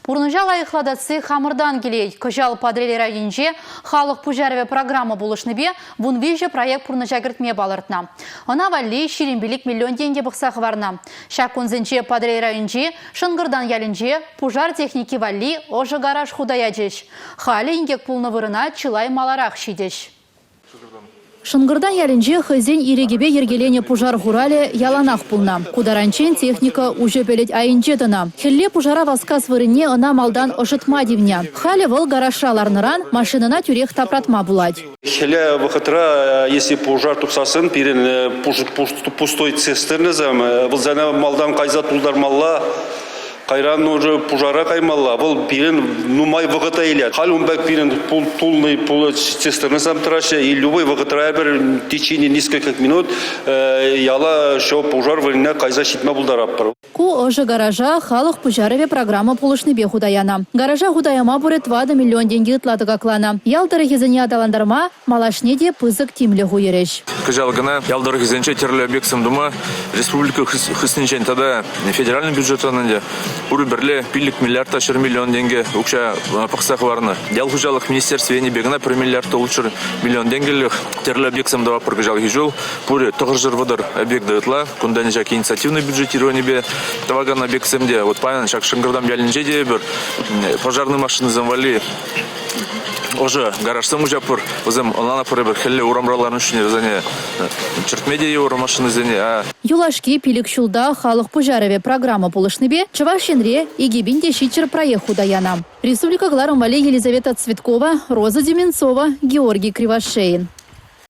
Пурнӑҫа лайӑхлатасси хамӑртан килет. Кӑҫал Патӑрьел районӗнче халӑх пуҫарӑвӗ программа пулӑшнипе 13 проект пурнӑҫа кӗртме палӑртнӑ. Ӑна валли 25 миллион тенкӗ пӑхса хӑварнӑ. Ҫак кунсенче Патӑрьел районӗнчи Шӑнкӑртан ялӗнче пушар техники валли ӑшӑ гараж хута ячӗҫ. Халӗ инкек пулнӑ вырӑна чылай маларах ҫитӗҫ. Шӑнкӑртан ялӗнче хӑйсен ирӗкӗпе йӗркеленӗ пушар хуралӗ яланах пулнӑ. Ку таранччен техника уҫӑ пӗлӗт айӗнче тӑнӑ. Хӗлле пушара васкас вырӑнне ӑна малтан ӑшӑтма тивнӗ. Халӗ вӑл гаражра ларнӑран машинӑна тӳрех тапратма пулать. Хӗле вӑхӑтра, если пушар тухсассӑн, пирӗн пустой цистернӑсем, вӗсене малтан кайса тултармалла. Кайран уже пушара каймалла. Вӑл пирӗн нумай вӑхӑта илет. Халь ун пек пирӗн тулли цистернӑсем тӑраҫҫӗ. И любой вӑхӑтра эпир в течение нескольких минут яла ҫав пушар вырӑнне кайса ҫитме пултаратпӑр. Ку ӑшӑ гаража халӑх пуҫарӑвӗ программа пулӑшнипе хута янӑ. Гаража хута яма пурӗ 4 миллион тенкӗ ытла тӑкакланӑ. Ял тӑрӑхӗсене аталантарма малашне те пысӑк тимлӗх уйӑрӗҫ. Кӑҫал кӑна ял тӑрӑхӗсенче тӗрлӗ объектсем тума республика хыснинчен тата федеральный бюджетран ӗнтӗ пурӗ пӗрле 5 миллиард та 100 миллион тенкӗ укҫа пӑхса хӑварнӑ. Ял хуҫалӑх министерстви енӗпе кӑна 1 миллиард та 600 миллион тенкӗлӗх тӗрлӗ объектсем тӑватпӑр кӑҫалхи ҫул. Пурӗ 930 объекта ытла. Кунта ҫак инициативный бюджетированипе тӑвакан объектсем те вот паян ҫак Шӑнкӑртам ялӗнче те эпир пожарный машинӑсем валли ӑшӑ гаражсем уҫатпӑр. Вӗсем ӑнланатпӑр эпир хӗлле урамра ларнӑ чухне вӗсене чӗртме те йывӑр машинӑсене. А Юлашки пилӗк ҫулта халӑх пуҫарӑвӗ программа пулӑшнипе Чӑваш Енре 2700 проект хута янӑ. Республика кӑларӑм валли Елизавета Цветкова, Роза Деменцова, Георгий Кривошеин.